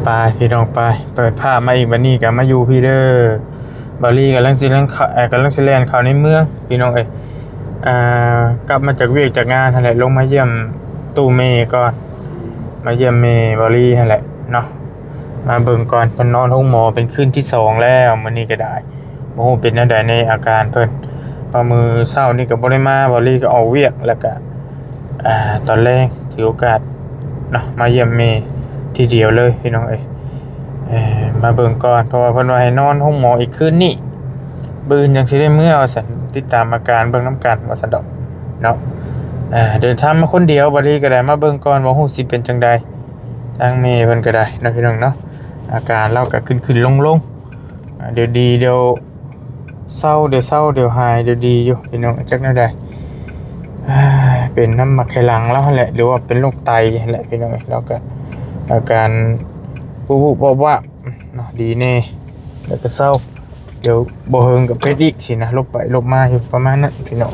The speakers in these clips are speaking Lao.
ໄປພີ່ນ້ອງ ໄປ ເປີດພາບມາອີກ ບັດນີ້ກໍມາຢູ່ພີ້ເດີ. ບ່າວລີກຳລັງຊິແລ່ນເຂົ້າ ເອີ ກຳລັງຊິແລ່ນເຂົ້າໃນເມືອງພີ່ນ້ອງເອີຍ. ອ່າ ກັບມາຈາກວຽກຈາກງານຫັ້ນແຫຼະ ລົງມາຢ້ຽມຕູ້ແມ່ກ່ອນ ມາຢ້ຽມແມ່ບ່າວລີຫັ້ນແຫຼະເນາະ. ມາເບິ່ງກ່ອນ ເພິ່ນນອນໂຮງໝໍເປັນຄືນທີສອງແລ້ວ ມື້ນີ້ກໍໄດ້ ບໍ່ຮູ້ເປັນແນວໃດໃນອາການເພິ່ນ. ເພາະມື້ເຊົ້ານີ້ກໍບໍ່ໄດ້ມາ ບ່າວລີກໍອອກວຽກ ແລ້ວກໍ ອ່າ ຕອນແລງຖືໂອກາດເນາະ ມາຢ້ຽມແມ່ທີດຽວເລີຍພີ່ນ້ອງເອີຍ. ເອີ ມາເບິ່ງກ່ອນ ເພາະວ່າເພິ່ນວ່າໃຫ້ນອນໂຮງໝໍອີກຄືນນີ້ ມື້ອື່ນຈັ່ງຊິໄດ້ເມືອວ່າຊັ້ນ. ຕິດຕາມອາການເບິ່ງນຳກັນວ່າຊັ້ນດອກເນາະ. ເດີນທາງມາຄົນດຽວ ບ່າວລີກໍໄດ້ມາເບິ່ງກ່ອນ ບໍ່ຮູ້ຊິເປັນຈັ່ງໃດ. ທາງແມ່ເພິ່ນກໍໄດ້ເນາະພີ່ນ້ອງເນາະ ອາການລາວກໍຂຶ້ນໆລົງໆ ອ່າ ດຽວດີດຽວເຊົາ ດຽວເຊົາ ດຽວຫາຍ ດຽວດີຢູ່ພີ່ນ້ອງ ຈັກແນວໃດ. ເປັນນຳໝາກໄຂ່ຫຼັງລາວຫັ້ນແຫຼະ ຫຼືວ່າເປັນໂລກໄຕຫັ້ນແຫຼະພີ່ນ້ອງ. ລາວກໍອາການວຸບໆວາບໆເນາະ ດີແດ່ ແລ້ວກໍເຊົາ ດຽວບໍ່ເຫິງກໍເປັນອີກຊີ້ນະ ຫຼົບໄປຫຼົບມາຢູ່ປະມານນັ້ນພີ່ນ້ອງ.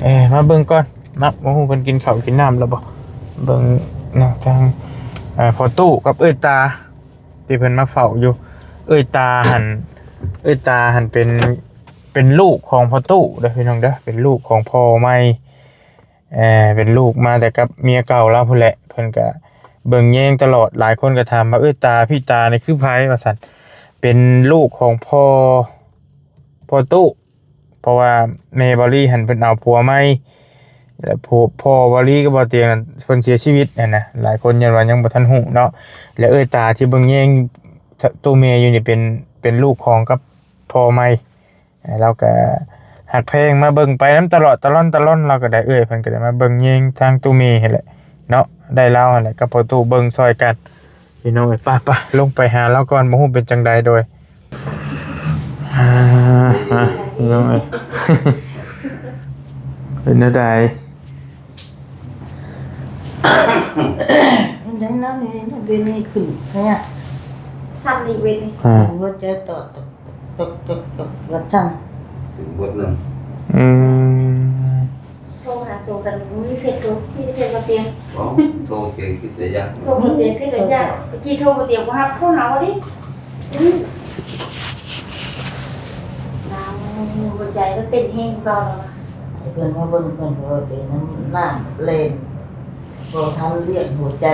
ເອີ ມາເບິ່ງກ່ອນ ມັກ ບໍ່ຮູ້ເພິ່ນກິນເຂົ້າກິນນ້ຳແລ້ວບໍ່. ເບິ່ງເນາະ ທາງ ເອີ ພໍ່ຕູ້ກັບເອື້ອຍຕາ ທີ່ເພິ່ນມາເຝົ້າຢູ່. ເອື້ອຍຕາຫັ້ນ ເອື້ອຍຕາຫັ້ນເປັນ ເປັນລູກຂອງພໍ່ຕູ້ເດີພີ່ນ້ອງເດີ ເປັນລູກຂອງພໍ່ໃໝ່ ເປັນລູກມາແຕ່ກັບເມຍເກົ່າລາວພຸ້ນແຫຼະ. ເພິ່ນກະເບິ່ງແຍງຕະຫຼອດ ຫຼາຍຄົນກໍຖາມວ່າ ເອື້ອຍຕາ ພີ່ຕານີ້ຄືໃຜວ່າຊັ້ນ. ເປັນລູກຂອງພໍ່ ພໍ່ຕູ້ ເພາະວ່າແມ່ບ່າວລີຫັ້ນເພິ່ນເອົາຜົວໃໝ່ ແລ້ວພໍ່ ພໍ່ບ່າວລີກັບບ່າວຕຽງນັ້ນເພິ່ນເສຍຊີວິດຫັ້ນນະ. ຫຼາຍຄົນຢ້ານວ່າຍັງບໍ່ທັນຮູ້ເນາະ ແລະເອື້ອຍຕາທີ່ເບິ່ງແຍງຕູ້ແມ່ຢູ່ນີ້ເປັນ ເປັນລູກຂອງກັບພໍ່ໃໝ່. ລາວກໍຮັກແພງ ມາເບິ່ງໄປນຳຕະຫຼອດ ຕະຫຼອນຕະຫຼອນ ລາວກໍໄດ້ ເອື້ອຍເພິ່ນກໍໄດ້ມາເບິ່ງແຍງທາງຕູ້ແມ່ຫັ້ນແຫຼະເນາະ ໄດ້ລາວຫັ້ນແຫຼະກັບພໍ່ຕູ້ເບິ່ງຊ່ອຍກັນ. ພີ່ນ້ອງເອີຍ ໄປໆ ລົງໄປຫາລາວກ່ອນ ບໍ່ຮູ້ເປັນຈັ່ງໃດໂດຍ ອ່າ ມາ ພີ່ນ້ອງເອີຍ ເປັນແນວໃດ? ມັນຍັງນັ້ນນີ້ ເວນນີ້ຂຶ້ນເນຍ ຊັ້ນນີ້ເວນນີ້ ອ່າ ຫົວໃຈຕອດ ຕົກ ຕົກ ຕົກ ວ່າຊັ້ນ ເປັນບົດໜຶ່ງ ອືມ ໂທຫາໂຕກັນ ມີເຟສໂຕ ມີເຟສບໍ່ຕຽງ ໂທເກັ່ງຄືສາຍຢາ ໂທບໍ່ຕຽງຄືສາຍຢາ. ຕະກີ້ໂທບໍ່ຕຽງບໍ່ຮັບ ໂທຫາບໍ່ໄດ້ ອືມ ນາງຫົວໃຈກໍເຕັ້ນແຮງກວ່າເກົ່າແລ້ວ ໃຫ້ເພິ່ນມາເບິ່ງ ເພິ່ນກໍວ່າເປັນນ້ຳ ນ້ຳແລ່ນ ບໍ່ທັນລຽກຫົວໃຈ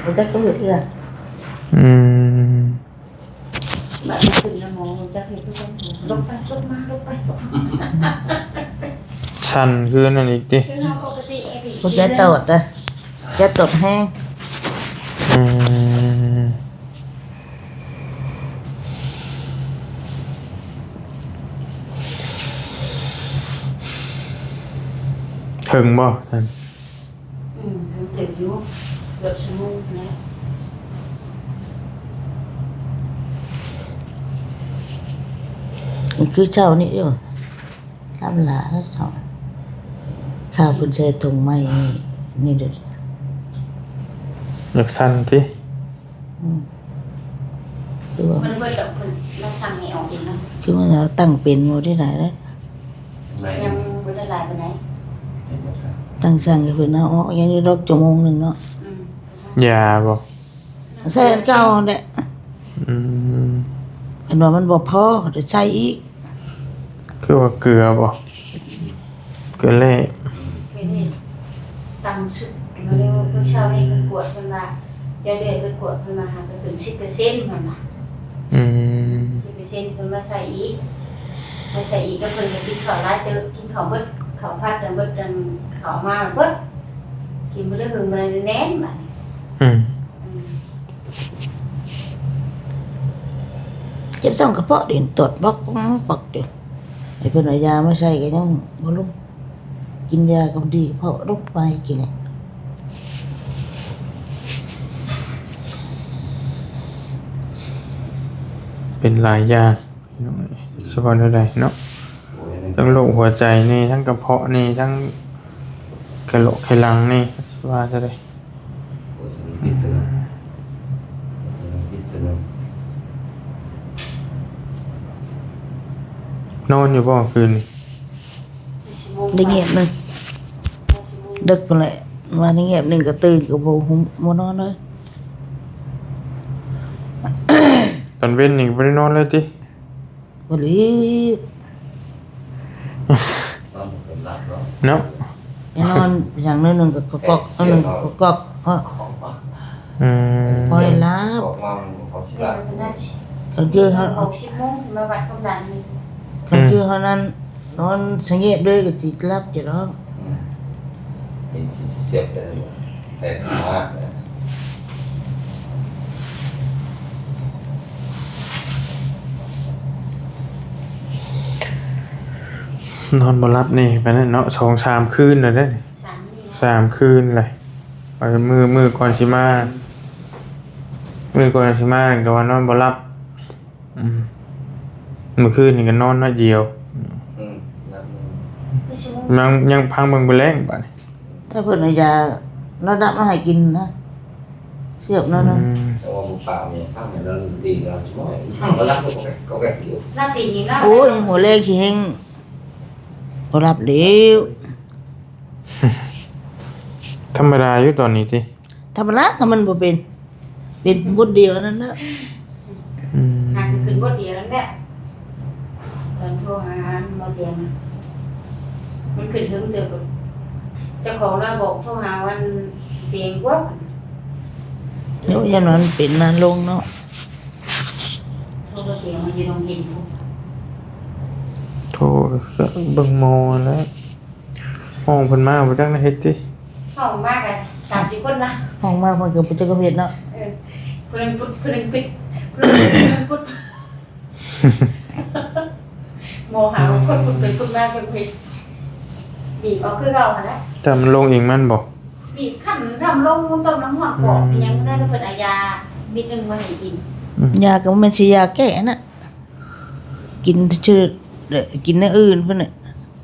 ບໍ່ຈັກເຮັດເທື່ອ ອືມ. ບາດນີ້ຂຶ້ນນະໝໍ ຈັກເຮັດຄືກັນ ຫຼົບໄປຫຼົບມາ ຫຼົບໄປຫຼົບມາ ສັ່ນຄືນັ້ນອີກຕິ ຄືເຮົາປົກກະຕິອີກຕິ ຫົວໃຈຕອດເດີ ໃຈຕອດແຮງ ອືມ ເຖິງບໍ່? ອືມ ເຖິງຢູ່ ເກືອບຊົ່ວໂມງແລ້ວ ຄືເຊົ້ານີ້ຢູ່ ລຳຫຼາເຈົ້າ ຂ້າວເພິ່ນໃສ່ຖົງໄມ້ນີ້ ນີ້ເດີ ຢາກສັ່ນຕິ ອືມ ຄືວ່າ ມັນເບິດດອກ ເພິ່ນລາວສັ່ງໃຫ້ອອກເອງເນາະ ຄືວ່າຕັ້ງເປັນບໍ່ໄດ້ຫຼາຍແລ້ວ ຍັງບໍ່ໄດ້ຫຼາຍປານໃດ ຕັ້ງສັ່ງໃຫ້ເພິ່ນເອົາອອກ ຢ່າງນີ້ດອກ ຊົ່ວໂມງໜຶ່ງເນາະ ອືມ ຢາບໍ່? ໃສ່ອັນເກົ່າຫັ້ນແຫຼະ ອືມ ອັນວ່າມັນບໍ່ພໍ ໄດ້ໃສ່ອີກ ຄືວ່າເກືອບໍ່? ເກືອແຮ່ ເກືອແຮ່ ຕຳສຸດ ມາເລີຍວ່າເພິ່ນເຊົ້ານີ້ເພິ່ນກວດ ເພິ່ນວ່າ ເຈົ້າເດືອນເພິ່ນກວດ ເພິ່ນວ່າຫາກະຂຶ້ນສິບເປີເຊັນ ເພິ່ນວ່າ ອືມ ສິບເປີເຊັນ ເພິ່ນມາໃສ່ອີກ ມາໃສ່ອີກ ແລ້ວເພິ່ນກໍກິນເຂົ້າຫຼາຍເຕີບ ກິນເຂົ້າເບິດ ເຂົ້າຜັດນະເບິດ ອັນເຂົ້າມາເບິດ ກິນບໍ່ໄດ້ຫຶງບໍ່ໄດ້ແໜ້ນບາດນີ້ ອືມ ອືມ. ເຈັບຊ່ອງກະເພາະ ເດນຕອດປັອກປັອກຢູ່ ໃຫ້ເພິ່ນເອົາຢາມາໃສ່ກະຍັງບໍ່ລົງ ກິນຢາກະດີກະເພາະລົງໄປກິນນີ້ ເປັນຫຼາຍຢ່າງ ສະເພາະແນວໃດເນາະ ທັງໂລກຫົວໃຈແດ່ ທັງກະເພາະແດ່ ທັງໄຂ່ຫຼົກໄຂ່ຫຼັງແດ່ ຊິວ່າແນວໃດ. ນອນຢູ່ບໍ່ຄືນນີ້? ໄດ້ງຽບໜຶ່ງ ດຶກພຸ້ນແຫຼະ ມາໄດ້ງຽບໜຶ່ງກະຕື່ນກະບໍ່ ບໍ່ນອນເລີຍ ຕອນເວັນນີ້ບໍ່ໄດ້ນອນເລີຍຕິ? ບໍ່ໄດ້ ນອນບໍ່ເປັນຫຼັບເນາະ ເນາະ ໄປນອນຢ່າງໜ້ອຍໜຶ່ງກໍກອກໆ ອັນໜຶ່ງກໍກອກໆ ເນາະ ອືມ ບໍ່ໄດ້ຫຼັບ ອອກມາມັນບໍ່ເຂົ້າຊິໄດ້ ກາງຄືນເຮົາ ຫົກສິບໂມງມາວັດຄວາມດັນນີ້ ກາງຄືນເຮົານັ້ນ ນອນສະຫງຽບເລີຍກໍຊິຫຼັບຢູ່ດອກ ອືມ ເປັນຊິເສບແຕ່ ແຕ່ມາກ ນອນບໍ່ຫຼັບນີ້ປານນັ້ນເນາະ ສອງສາມຄືນແລ້ວເດ້ ສາມມື້ ສາມຄືນແລ້ວ ເອີ ມື້ ມື້ກ່ອນຊິມາ ມື້ກ່ອນຊິມາກໍວ່ານອນບໍ່ຫຼັບ ອືມ ມື້ຄືນນີ້ກໍນອນໜ້ອຍດຽວ ອືມ ຍັງ ຍັງພັງເບິ່ງມື້ແລງບາດນີ້ ຖ້າເພິ່ນເອົາຢານອນຫຼັບມາໃຫ້ກິນນະ ເສບນອນນະ ອືມ ແຕ່ວ່າມື້ເຊົ້ານີ້ພັງໃຫ້ນອນດີແລ້ວ ບໍ່ຫຼັບກໍແກກຢູ່ ຫຼັບດີນີ້ນະ ໂອ້ຍ ຫົວແລງຊິແຮງບໍ່ຫຼັບແລ້ວ ທຳມະດາຢູ່ຕອນນີ້ຕິ ທຳມະດາ ຄັນມັນບໍ່ເປັນ ເປັນບົດດຽວນັ້ນນະ ອືມ ຫາກຂຶ້ນບົດດຽວນັ້ນແຫຼະ ຕອນໂທຫາໝໍແຈງ ມັນຂຶ້ນເທິງເຕີບ ເຈົ້າຂອງລາວບອກໂທຫາວັນເປັນກວ່າ ໂອ້ຍ ຢ້ານວ່າມັນເປັນນານລົງເນາະ ໂທບໍ່ເຕັມ ມັນຢູ່ໂຮງຮຽນພຸ້ນ ໂທກໍເບິ່ງໝໍແຫຼະ ຫ້ອງເພິ່ນມາບໍ່ຈັກນະ ເຮັດຕິ ຫ້ອງມາກະສາມສີ່ຄົນລະ ຫ້ອງມາເພິ່ນກໍບໍ່ຈັກເຮັດເນາະ ເອີ ຜູ້ໜຶ່ງປຸດ ຜູ້ໜຶ່ງປິດ ຜູ້ໜຶ່ງປຸດ ໝໍຫາຄົນປຸດໄປປຸດມາເພິ່ນເຮັດ ບີບເອົາຄືເກົ່າຫັ້ນແຫຼະ ແຕ່ມັນລົງເອງມັນບໍ່ ບີບຄັນນ້ຳລົງຕົ້ມນ້ຳຮ້ອນກອກ ອືມ ອີ່ຫຍັງນັ້ນ ເພິ່ນເອົາຢາເມັດໜຶ່ງມາໃຫ້ກິນ ອືມ ຢາກໍບໍ່ແມ່ນຊິຢາແກ້ນະ ກິນຊື່ ກິນແນວອື່ນພຸ້ນແຫຼະ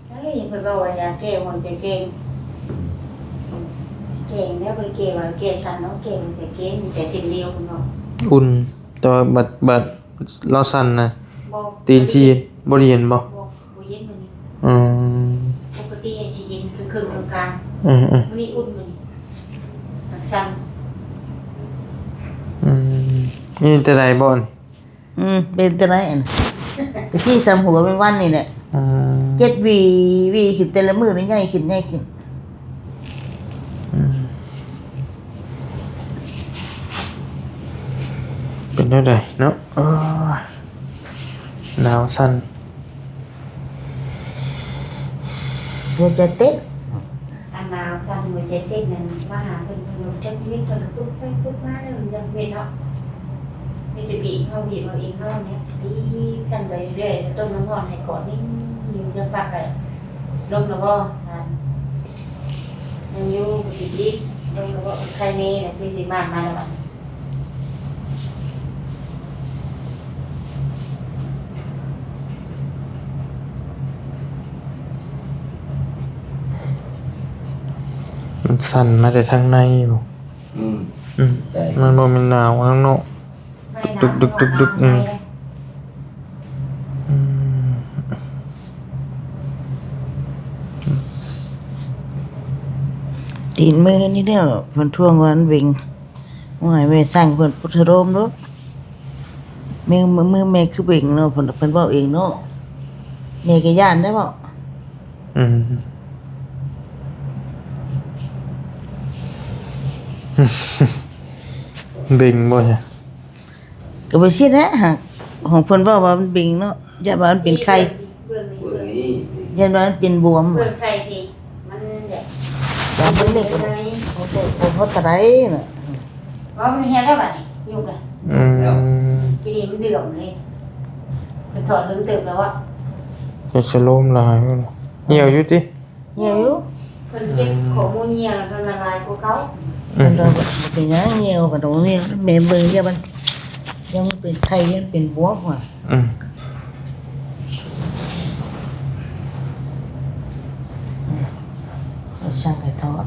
ເອີຍ ເພິ່ນເວົ້າວ່າຢາແກ້ຫົວໃຈແກ່ງ ແກ່ງແລ້ວບໍ່ໄດ້ແກ່ວ່າແກ່ສັນເນາະ ແກ່ຫົວໃຈແກ່ງ ຫົວໃຈເຕັ້ນເລວເພິ່ນເວົ້າ ອຸ່ນ ແຕ່ວ່າບັດ ບັດລາວສັ່ນນະ ບໍ່ ຕີນຊິເຢັນ ບໍ່ໄດ້ເຢັນບໍ່? ບໍ່ ບໍ່ເຢັນມື້ນີ້ ອືມ ປົກກະຕິຊິເຢັນເຄິ່ງໆ ກາງໆ ເອີໆ ມື້ນີ້ອຸ່ນ ມື້ນີ້ ຫາກສັ່ນ ອືມ ນີ້ແຕ່ໃດບໍ່? ອືມ ເປັນຈັ່ງໃດອັນ ຕະກີ້ສ່ຳຫົວແມງວັນນີ້ແຫຼະ ອືມ ເຈັບຫວີ ຫວີຂຶ້ນແຕ່ລະມື້ນີ້ໃຫຍ່ຂຶ້ນ ໃຫຍ່ຂຶ້ນ ອືມ ເປັນແນວໃດເນາະ ເອີ ໜາວສັ່ນ ຫົວໃຈເຕັ້ນ ອັນນາວສັ່ນຫົວໃຈເຕັ້ນນັ້ນ ມາຫາເພິ່ນ ເພິ່ນວ່າຈັກເມັດ ເພິ່ນກໍປຸບໄປປຸບມາເດີ ຈັກເມັດເນາະ ມີແຕ່ບີບເຮົາ ບີບເຮົາເອງເຮົານີ້ ບີບຄັນໄປເລື້ອຍໆ ຕົ້ມນ້ຳຮ້ອນໃຫ້ກ່ອນນີ້ ຢູ່ຈັກພັກກໍລົງແລ້ວບໍ່? ອັນ ຍັງຢູ່ ບີບອີກ ລົງແລ້ວບໍ່? ໄຄແນ່ນະ ຄືຊິມາ ມາແລ້ວບັດນີ້. ມັນສັ່ນມາແຕ່ທາງໃນບໍ່? ອືມ ອືມ ໃຊ່ ມັນບໍ່ແມ່ນໜາວທາງນອກ ຕຶກໆໆໆ ອືມ ອືມ ຕີນມືນີ້ແຫຼະ ມັນທວງວ່າມັນເວັງ. ໂອ້ຍ ແມ່ສັ່ງເພິ່ນປຸດສະໂລມໂລດ ແມ່ ມືແມ່ຄືເບັງເນາະ ເພິ່ນ ເພິ່ນເວົ້າເອງເນາະ ແມ່ກໍຢ້ານໄດ້ເວົ້າ ອືມ ເບັງບໍ່ຊະ? ກໍບໍ່ຊິແຫຼະ ຫາກຂອງເພິ່ນເວົ້າວ່າມັນເບັງເນາະ ຢ້ານວ່າມັນເປັນໄຂ້ ເບິ່ງນີ້ ຢ້ານວ່າມັນເປັນບວມ ເບິ່ງໃສ່ພີ້ ມັນແບບ ຢາເບິ່ງນີ້ກໍບໍ່ ບໍ່ພໍເທົ່າໃດນະ ເວົ້າມັນຮຽນແລ້ວບັດນີ້ ຍຸກແລ້ວ ອືມ ກີ້ນີ້ມັນເດືອມເລີຍ ເພິ່ນຖອດເຖິງເຕີບແລ້ວອະ ແຕ່ສະໂລມຫຼາຍ ຫ່ຽວຢູ່ຕິ? ຫ່ຽວຢູ່ ເພິ່ນເກັບຂໍ້ມູນຫ່ຽວແລ້ວ ເພິ່ນລະລາຍກວ່າເກົ່າ ອືມ ເພິ່ນວ່າບໍ່ເປັນຫຍັງ ຫ່ຽວກໍຕ້ອງຫ່ຽວ ແມ່ເບິ່ງຢ່າມັນ ຍັງເປັນໄຂ້ ຍັງເປັນບວມວ່າ ອືມ ເອົາຊ່າງໃຫ້ຖອດ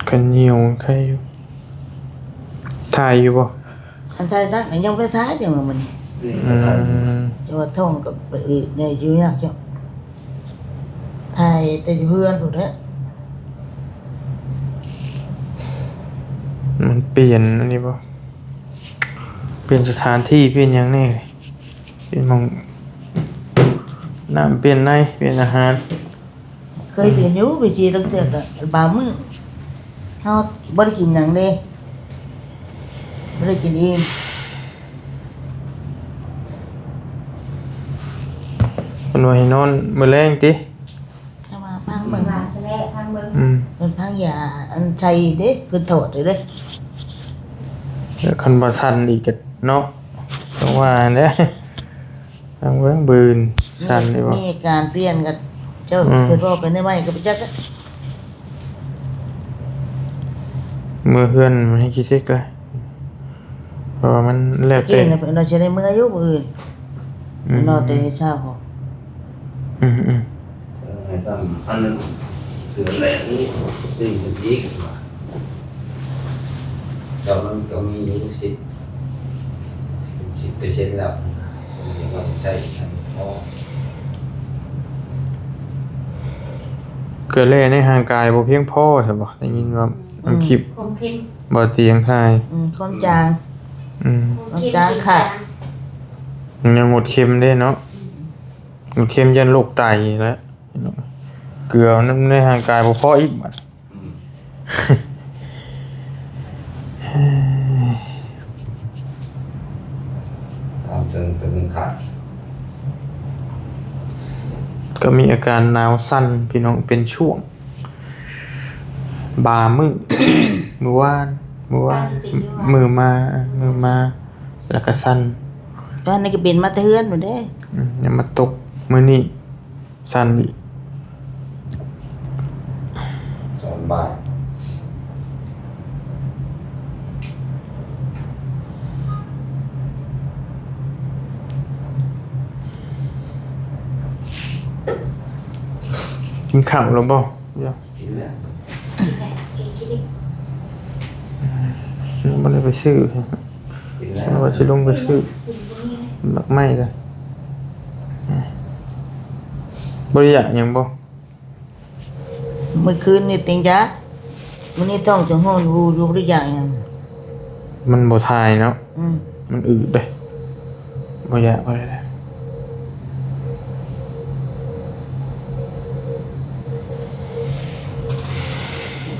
ຄັນຫ່ຽວໄຄຢູ່ ຖ່າຍຢູ່ບໍ່? ອັນຖ່າຍໜັກນີ້ຍັງບໍ່ໄດ້ຖ່າຍ ຈັ່ງວ່າມື້ນີ້ ອືມ ຈັ່ງວ່າທ້ອງກໍໄປອີກແດ່ ຢູ່ຍາກຢູ່ ຖ່າຍແຕ່ຢູ່ເຮືອນພຸ້ນແຫຼະ ມັນປ່ຽນອັນນີ້ບໍ່? ປ່ຽນສະຖານທີ່ ປ່ຽນຫຍັງແດ່ ປ່ຽນໝ່ອງນ້ຳ ປ່ຽນໃນ ປ່ຽນອາຫານ. ເຄີຍເປັນຢູ່ ໄປຈີ່ ລາງເທື່ອກໍບາງມື້ ເຮົາບໍ່ໄດ້ກິນຫຍັງເດ້ ບໍ່ໄດ້ກິນອີ່ມ. ເພິ່ນວ່າໃຫ້ນອນມື້ແລງຕິ? ເອົາມາຟັງເບິ່ງ ວ່າຊະແຫຼະ ຟັງເບິ່ງ ອືມ ເພິ່ນພັງຢາອັນໃສ່ເດ້ ເພິ່ນຖອດເດ້. ແລ້ວຄັນວ່າສັ່ນອີກກໍເນາະ ຈັ່ງວ່າຫັ້ນແຫຼະ. ຟັງເບິ່ງ ບືນສັ່ນຢູ່ບໍ່? ມີອາການປ່ຽນກໍເຈົ້າ ອືມ ເພິ່ນເວົ້າໄປແນວໃໝ່ກໍບໍ່ຈັກ. ເມືອເຮືອນໃຫ້ຂີ້ເທັກລະ ເພາະວ່າມັນແລ້ວແຕ່ ເຮົາຊິໄດ້ເມືອຢູ່ມື້ອື່ນ ອືມ ນອນແຕ່ເຊົ້າພຸ້ນ. ອືມໆ ເອີ ໃຫ້ຕາມອັນນັ້ນ ເດືອນແລກນີ້ ຕື່ມຂຶ້ນອີກວ່າ ແຕ່ມັນກໍມີຢູ່ສິບ ເປັນສິບເປີເຊັນແລ້ວ ມັນຍັງຕ້ອງໃຊ້ໃຫ້ພໍ. ເກືອແຮ່ໃນຮ່າງກາຍບໍ່ພຽງພໍຊັ້ນບໍ່? ໄດ້ຍິນວ່າ ອືມ ມັນຄລິບ ຄວາມເຄັມ ບໍ່ຕຽງຖ່າຍ ອືມ ຄວາມຈາງ ອືມ ຄວາມເຄັມ ຄວາມຈາງຂາດ ຍັງງົດເຄັມເດ້ເນາະ ອືມ ງົດເຄັມຢ້ານໂລກໄຕແຫຼະ. ເກືອໃນຮ່າງກາຍບໍ່ພໍອີກບັດ ອືມ ຕາມເຖິງ ເຖິງຂາດ ກໍມີອາການໜາວສັ່ນພີ່ນ້ອງ ເປັນຊ່ວງ ບາງມື້ ມື້ວານ ມື້ວານ ມື້ມາ ມື້ມາ ແລ້ວກໍສັ່ນ. ຕອນນີ້ກໍເປັນມາແຕ່ເຮືອນພຸ້ນເດ້ ອືມ ຍັງມາຕົກມື້ນີ້ ສັ່ນອີກ ສອນບ່າຍ ກິນເຂົ້າແລ້ວບໍ່? ກິນແລ້ວ ຍັງບໍ່ໄດ້ໄປຊື້ ກິນແລ້ວ ວ່າຊິລົງໄປຊື້ ກິນມື້ນີ້ ໝາກໄມ້ກັນ ບໍ່ໄດ້ຢາກຫຍັງບໍ່? ມື້ຄືນນີ້ຕິງຢາກ ມື້ນີ້ທ້ອງຈັ່ງຮ້ອນວູຢູ່ ບໍ່ໄດ້ຢາກຫຍັງ ມັນບໍ່ຖ່າຍເນາະ ອືມ ມັນອືດເດ້ ບໍ່ຢາກ ບໍ່ໄດ້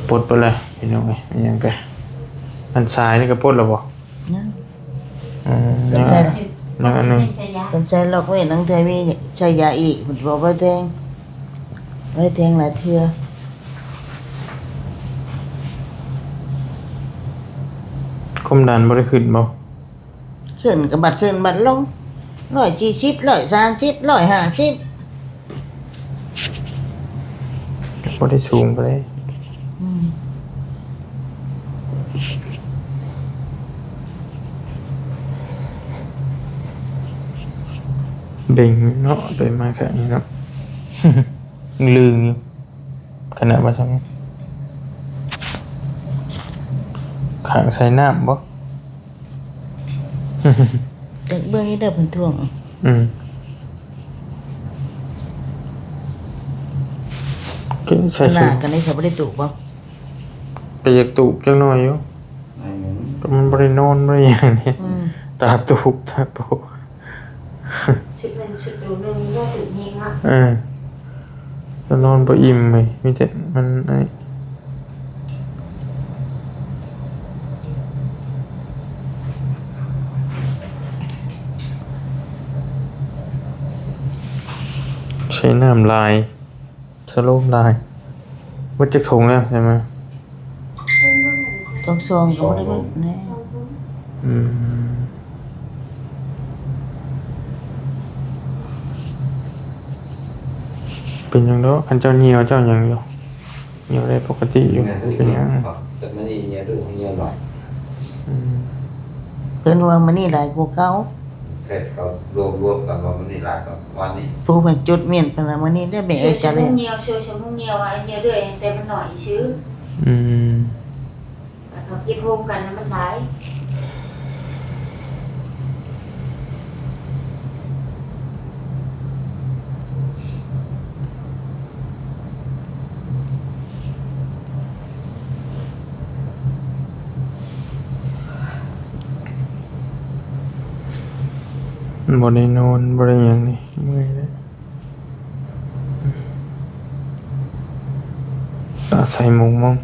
ປົດໄປແລ້ວພີ່ນ້ອງເອີຍ. ອີຫຍັງກະ ອັນສາຍນີ້ກະປົດແລ້ວບໍ່? ຍັງ ອືມ ຍັງ ຍັງອັນໜຶ່ງ ເພິ່ນໃສ່ລັອກໄວ້ ລາງເທື່ອມີໃສ່ຢາອີກ ເພິ່ນບອກບໍ່ໄດ້ແທງ ບໍ່ໄດ້ແທງຫຼາຍເທື່ອ. ຄວາມດັນບໍ່ໄດ້ຂຶ້ນບໍ່? ຂຶ້ນກໍບັດຂຶ້ນບັດລົງ ຮ້ອຍສີ່ສິບ ຮ້ອຍສາມສິບ ຮ້ອຍຫ້າສິບ ບໍ່ໄດ້ສູງປານໃດ ອືມ ເບັງເນາະ ໄປມາຂະນີ້ເນາະ ລຶ່ງຢູ່ ຂະໜາດວ່າຊັ້ນ ຂ້າງໃສ່ນ້ຳບໍ່? ເບິ່ງນີ້ເດີ ເພິ່ນຖ້ວງ ອືມ ກໍໃສ່ ຂະໜາດກັນນີ້ເຂົາບໍ່ໄດ້ຕູບບໍ່? ກໍຢາກຕູບຈັກໜ້ອຍຢູ່ ໜ້ອຍໜຶ່ງ ກໍມັນບໍ່ໄດ້ນອນບໍ່ໄດ້ຫຍັງນີ້ ອືມ ຕາຕູບຕາໂປະ ຊຸດນັ້ນຊຸດໂຕໜຶ່ງ ບໍ່ຖືກຍິງເນາະ ເອີ ແລ້ວນອນບໍ່ອີ່ມເລີຍ ມີແຕ່ມັນ ໃຊ້ນ້ຳຫຼາຍ ສະໂລມຫຼາຍ ເບິດຈັກຖົງແລ້ວໃຊ່ໄໝ? ຕ້ອງສອງກໍບໍ່ໄດ້ເບິດແນ່ ອືມ ເປັນຫຍັງດອກ ຄັນເຈົ້າຍ່ຽວເຈົ້າຫຍັງຢູ່ ຍ່ຽວໄດ້ປົກກະຕິຢູ່ ເປັນຫຍັງ ແຕ່ມື້ນີ້ຍ່ຽວດຸຍ່ຽວຫຼາຍ ອືມ ເພິ່ນວ່າມື້ນີ້ຫຼາຍກວ່າເກົ່າ ແພດເຂົາລວມ ລວມກັນວ່າມື້ນີ້ຫຼາຍກວ່າວານນີ້ ຜູ້ເພິ່ນຈຸດມ້ຽນເພິ່ນວ່າມື້ນີ້ໄດ້ແມ່ເອີຍ ຈະໄດ້ ຊົ່ວໂມງຍ່ຽວ ຊົ່ວໂມງຍ່ຽວ ອັນນີ້ເລື້ອຍ ແຕ່ມັນໜ້ອຍຊື່ ອືມ ແລ້ວເຂົາເກັບໂຮມກັນແລ້ວມັນຫຼາຍ. ເ ບໍ່ໄດ້ນອນ ບໍ່ໄດ້ຫຍັງນີ້ ເມື່ອຍແລ້ວ ຕາໃສມົງໆ ອືມ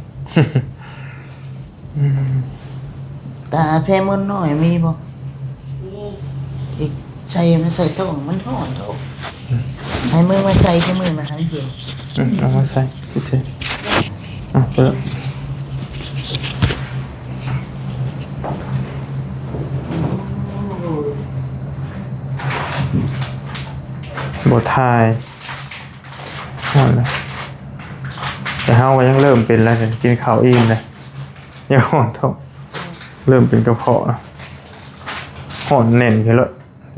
ຕາແພມົນນ້ອຍມີບໍ່? ມີ ອີກໃສ່ ມັນໃສ່ທ້ອງ ມັນຮ້ອນທ້ອງ ໃຫ້ມື້ມາໃສ່ ໃຫ້ມື້ມາໃຫ້ມັນເຢັນ ອືມ ເອົາມາໃສ່ ໃສ່ ອ່ະ ເປີດ ບໍ່ຖ່າຍ ຮ້ອນແລ້ວ ແຕ່ເຮົາກໍຍັງເລີ່ມເປັນແລ້ວ ກິນເຂົ້າອີ່ມແລ້ວ ຍັງຮ້ອນທ້ອງ ເລີ່ມເປັນກະເພາະແລ້ວ ຮ້ອນແໜ້ນຂຶ້ນໂລດ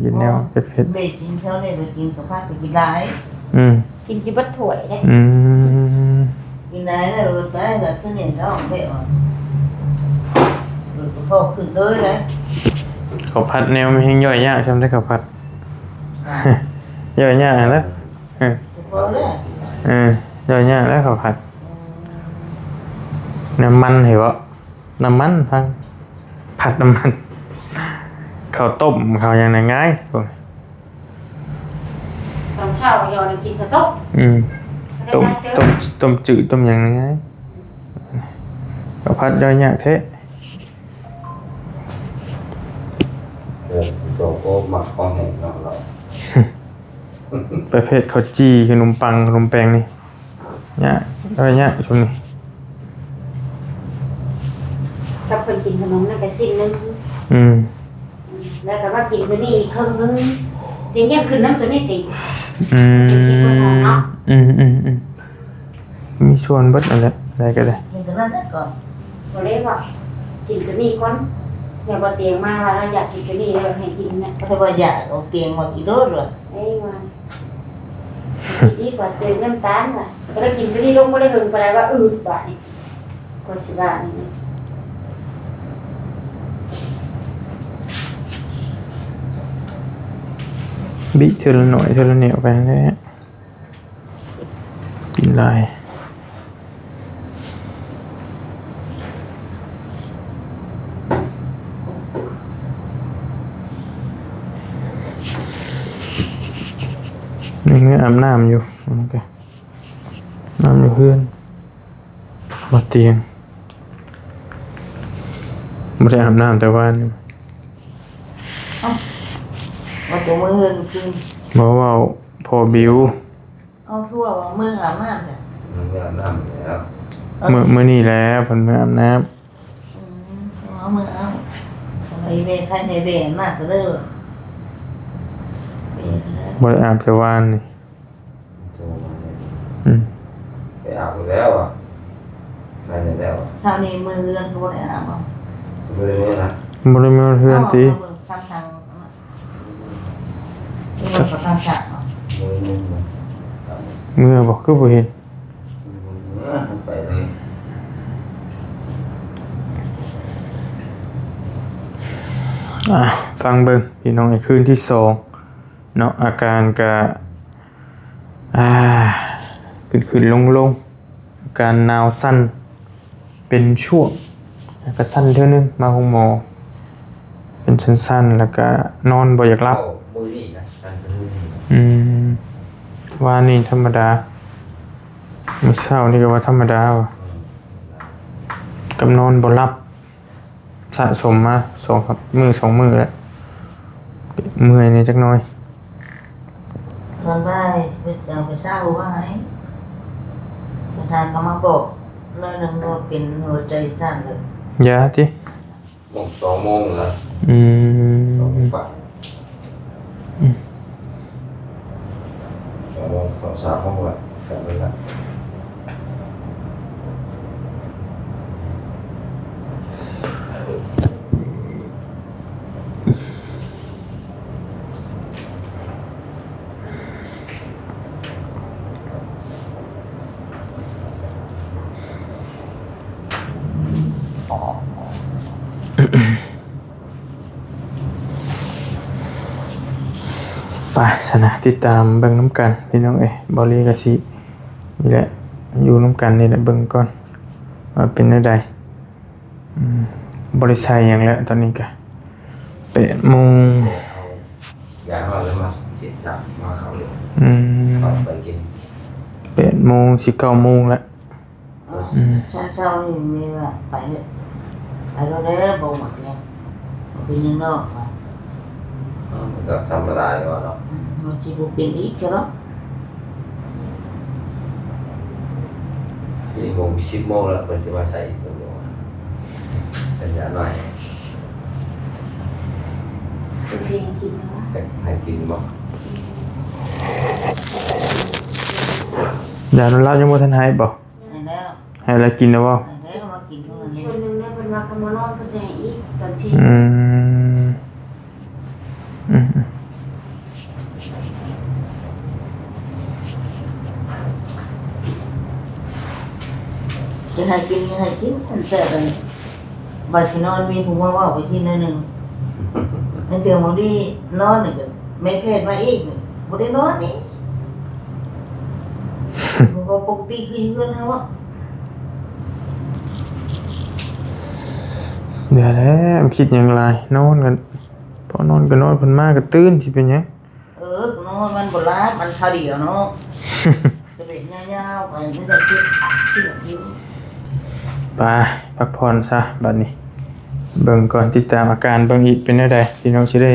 ກິນແນວເຜັດໆ ເບກິນເຊົ້ານີ້ ໄປກິນເຂົ້າຜັດ ໄປກິນຫຼາຍ ອືມ ກິນຈົນເບິດຖ້ວຍເດ້ ອືມ ກິນຫຼາຍແລ້ວ ຕາຍລະ ຄືແໜ້ນທ້ອງແທ້ວ່າ ກະເພາະຂຶ້ນເລີຍນະ ເຂົ້າຜັດແນວມັນແຮ່ງຍ່ອຍຍາກຊ່ຳເດ້ ເຂົ້າຜັດ ຍ່ອຍຍາກຫັ້ນນະ ເອີ ເອີ ຍ່ອຍຍາກແລ້ວເຂົ້າຜັດ ອືມ ນ້ຳມັນເຫັນບໍ່? ນ້ຳມັນ ຜັດ ຜັດນ້ຳມັນ ເຂົ້າຕົ້ມ ເຂົ້າຫຍັງນະງ່າຍ ຕອນເຊົ້າກໍຢອກກິນເຂົ້າຕົ້ມ ອືມ ຕົ້ມ ຕົ້ມຈືດ ຕົ້ມຫຍັງນະງ່າຍ ເຂົ້າຜັດຍ່ອຍຍາກແທ້ ເອີ ໂຕໂກມັກຂອງແຫ້ງເນາະ ລາວ ປະເພດເຂົ້າຈີ່ ຂະໜົມປັງ ຂະໜົມແປງນີ້ ຍາກ ເອີ ຍາກຊ່ວງນີ້ ກັບເພິ່ນກິນຂະໜົມນັ້ນກໍຊິ້ນໜຶ່ງ ອືມ ແລ້ວກໍມາກິນຕົວນີ້ອີກເຄິ່ງໜຶ່ງ ຕິ ຍັງຂຶ້ນນຳຕົວນີ້ຕິ ອືມ ເນາະ ອືມ ອືມ ອືມ ມີສ່ວນເບິດນັ້ນແຫຼະ ໄດ້ກໍໄດ້ ກິນຕົວນັ້ນແຫຼະກ່ອນ ບໍ່ໄດ້ວ່າ ກິນຕົວນີ້ກ່ອນ ແລ້ວບໍ່ຕຽງມາວ່າລາວຢາກກິນຕົວນີ້ ແລ້ວໃຫ້ກິນນະ ກໍວ່າຢາກ ເອົາຕຽງມາກິນໂລດວ່າ ເອີ ວ່າ ດີກວ່າເຕີມນ້ຳຕານວ່າ ບໍ່ໄດ້ກິນຕົວນີ້ລົງບໍ່ໄດ້ເຫິງປານໃດວ່າອືດບາດນີ້ ກໍຊິວ່ານີ້ນະ ບິເທື່ອລະໜ້ອຍເທື່ອລະແນວໄປຫັ້ນແຫຼະ ກິນຫຼາຍ ຍັງເມືອອາບນ້ຳຢູ່ ອືມ ອາບນ້ຳຢູ່ເຮືອນ ບໍ່ຕຽງ ບໍ່ໄດ້ອາບນ້ຳແຕ່ວານນີ້ ເອົ້າ ວ່າຕົວມື້ເຮືອນຄືນ ບໍ່ ເວົ້າພໍ່ບິວ ເອົາ ຄືວ່າມື້ອາບນ້ຳຈ້ະ ມື້ອາບນ້ຳແລ້ວ ມື້ ມື້ນີ້ແຫຼະເພິ່ນມື້ອາບນ້ຳ ອືມ ເອົາມື້ອາບ ໄອ້ແມ່ໄຂ່ແມ່ແບງນະກໍເລີຍ ບໍ່ໄດ້ອາບແຕ່ວານນີ້ ອືມ ໄປອາບແລ້ວອະ ໄປແລ້ວອະ ເຊົ້ານີ້ມື້ເຮືອນກໍບໍ່ໄດ້ອາບ ບໍ່ໄດ້ມື້ນະ ບໍ່ໄດ້ມື້ເຮືອນຕິ ເອົາ ເອົາເບິ່ງຄຳທາງ ເມືອບໍ່ ຄືບໍ່ເຫັນ ອ່າ ຟັງເບິ່ງພີ່ນ້ອງເອີຍ ຄືນທີສອງເນາະ ອາການກະ ອ່າ ຂຶ້ນໆລົງໆ ອາການໜາວສັ່ນ ເປັນຊ່ວງ ແລ້ວກໍສັ່ນເທື່ອໜຶ່ງ ມາໂຮງໝໍ ເປັນສັ່ນໆ ແລ້ວກໍນອນບໍ່ຢາກຫຼັບ ມື້ນີ້ນະ ສັ່ນມື້ນີ້ ອືມ ວານນີ້ທຳມະດາ ມື້ເຊົ້ານີ້ກໍວ່າທຳມະດາວ່າ ອືມ ກັບນອນບໍ່ຫຼັບ ສະສົມມາສອງມື້ ສອງມື້ແລ້ວ ເມື່ອຍແດ່ຈັກໜ້ອຍ ຕອນບ່າຍເພິ່ນຈະເອົາໄປເຊົາວ່າໃຫ້ ບັນດາກໍມາບອກໜ້ອຍໜຶ່ງວ່າເປັນຫົວໃຈສັ່ນເລີຍ ຢາຕິ ໂມງ ສອງໂມງລະ ອືມ ສອງໂມງປາຍ ອືມ ສອງໂມງ ສອງສາມໂມງລະ ກັນເວລາ. ໄປຊັ້ນນະ ຕິດຕາມເບິ່ງນຳກັນພີ່ນ້ອງເອີຍ ເບົາຫຼີກໍຊິນີ້ແຫຼະ ຢູ່ນຳກັນນີ້ແຫຼະ ເບິ່ງກ່ອນວ່າເປັນແນວໃດ. ອືມ ບໍ່ໄດ້ໃສ່ຫຍັງແລ້ວ ຕອນນີ້ກະແປດໂມງ. ຢາງວ່າລະມາສິບສາມມາເຂົ້າເລີຍ ອືມ ເຂົ້າໄປກິນ ແປດໂມງ ຊິເກົ້າໂມງລະ ເອີ ອືມ ເຊົ້າໆນີ້ແມ່ວ່າໄປເລີຍ ໄປໂລດເດີ ບໍ່ມັກແລ້ວ ເປັນຫຍັງເນາະວ່າ ເອີ ມັນກໍທຳມະດາຢູ່ເນາະ ອືມ ມັນຊິບໍ່ເປັນອີກຊະເນາະ ນີ້ໂມງ ສິບໂມງແລ້ວ ເພິ່ນຊິມາໃສ່ອີກ ເພິ່ນບອກວ່າ ສັນຍານໜ້ອຍ ເພິ່ນຊິໃຫ້ກິນແລ້ວ ໃຫ້ກິນບໍ່? ຢານອນຫຼັບຍັງບໍ່ທັນໃຫ້ບໍ່? ໃຫ້ແລ້ວ ໃຫ້ລາວກິນແລ້ວບໍ່? ໃຫ້ແລ້ວ ມາກິນເທົ່ານັ້ນເອງ ສ່ວນໜຶ່ງເດ້ ເພິ່ນວ່າຄັນມານອນເພິ່ນຊິໃຫ້ອີກຕອນຊີ້ນ ອືມ ອືມ ຈະໃຫ້ກິນກໍໃຫ້ກິນ ອັນແຊບອັນ ບາດຊິນອນມີຜູ້ມາເວົ້າໄປຊີ້ໜ້ອຍໜຶ່ງ ໃນເທື່ອມື້ນີ້ນອນນີ້ກໍແມ່ແພດມາອີກນີ້ ບໍ່ໄດ້ນອນອີກ ມັນກໍປົກກະຕິຄືຢູ່ເຮືອນເຮົາອະ ຢ່າແຫຼະ ຄິດຫຍັງຫຼາຍ ນອນກັນ ພໍນອນກໍນອນ ເພິ່ນມາກໍຕື່ນ ຊິເປັນຫຍັງ? ເອີ ນອນມັນບໍ່ຫຼັບ ມັນຄາວດຽວເນາະ ກະເປັນຍາວໆໄປ ມັນຈະຄິດ ຄິດຢູ່ ໄປ ພັກຜ່ອນຊະ ບັດນີ້ ເບິ່ງກ່ອນ ຕິດຕາມອາການເບິ່ງອີກ ເປັນແນວໃດ ພີ່ນ້ອງຊິໄດ້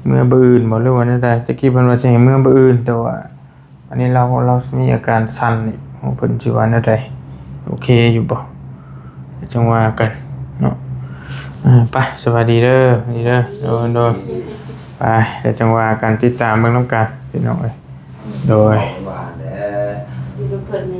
ເມືອມື້ອື່ນບໍ່ ຫຼືວ່າແນວໃດ? ຕະກີ້ເພິ່ນວ່າຊິໃຫ້ເມືອມື້ອື່ນ ແຕ່ວ່າ ອັນນີ້ລາວ ລາວມີອາການສັ່ນນີ້ ໂອ້ ເພິ່ນຊິວ່າແນວໃດ? ໂອເຄຢູ່ບໍ່? ຈັ່ງວ່າກັນເນາະ ເອີ ໄປ ສະບາຍດີເດີ ດີເດີ ໂດຍ ໂດຍ ໄປ ແລ້ວຈັ່ງວ່າກັນ ຕິດຕາມເບິ່ງນຳກັນ ພີ່ນ້ອງເອີຍ ໂດຍ ວ່າແຫຼະ ຢູ່ນຳເພິ່ນນີ້